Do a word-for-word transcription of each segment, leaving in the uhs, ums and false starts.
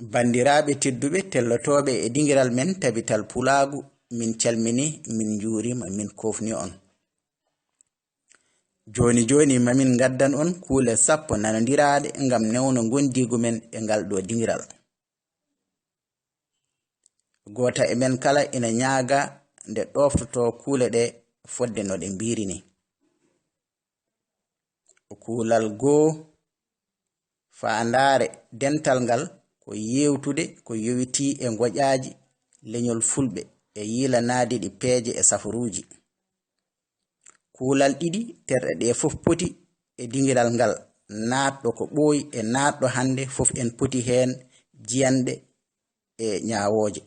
Banndiraaɓe tedduɓe tellotooɓe e dingiral men Tabital Pulaagu, min calmini, min njuurima, min koofni on. Jooni jooni mamin ngaddan on kuule sappo nanondiraaɗe ngam newno ngondiigu men e ngal ɗo dingiral. Goota e men kala ina ñaaga nde ɗoftotoo kuule ɗe fodde no ɗe mbiiri ni. Kuulal goo, faandaare dental ngal ko yeewtude ko yowitii e ngoƴaaji leñol Fulɓe e yiilanaade ɗi peeje e safaruuji. Kuulal ɗiɗi terɗe ɗe fof poti e dingiral ngal, naatɗo ko ɓooyi e naatɗo hannde fof en poti heen jiyanɗe e ñaawooje.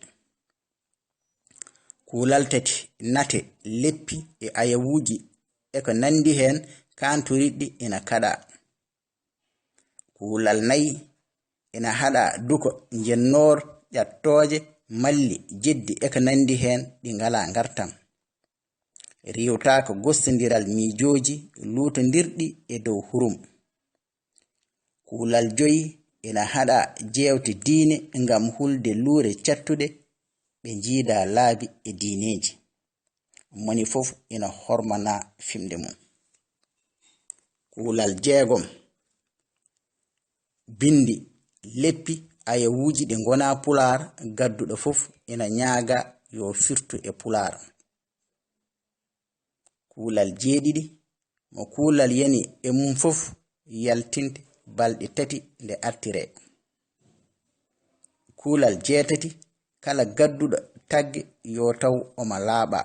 Kuulal tati nate, leppi e ayawuuji e ko nanndi heen kaantoriɗɗi ina kaɗa. Kuulal nayi ina haɗa duko, njennoor, ƴattooje, malli, jeddi e ko nanndi heen ɗi ngalaa ngartam. Riiwtaaka gostondiral miijooji luutondirɗi e dow hurum. Kuulal joyi ina haɗa jeewte diine ngam hulde luure cattuɗe ɓe njiida laabi e diineeji. Moni fof ina hormana fimde mum. Kuulal jeegom, binndi, leppi, ayawuuji ɗi ngonaa Pulaar, gadduɗo fof ina ñaaga yo firtu e Pulaar. Kuulal jeeɗiɗi, mo kuulal yani e mum fof yaltinte balɗe tati nde artire. Kuulal jeetati, kala gadduɗo tagge yo taw omo laaɓa.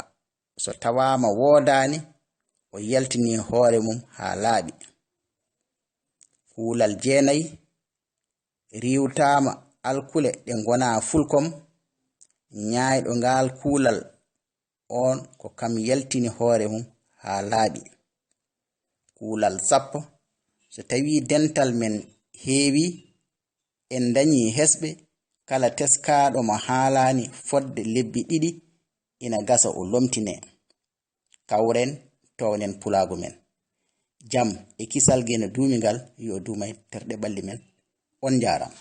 So tawaama woodaani, o yaltini hoore mum haa laaɓi. Kuulal jeenayi, riiwtaama alkule ɗe ngonaa fulkom, ñaayɗo ngaal kuulal oon ko kam yaltini hoore mum haa laaɓi. Kuulal sappo, so tawii dental men heewii, en ndañii hesɓe, kala teskaaɗo mo haalaani fodde lebbi ɗiɗi, ina gasa o lomtinee. Kawren, toownen pulaagu men. Jam e kisal geno duumingal yo duuma e terɗe ɓalli men. On njaaraama.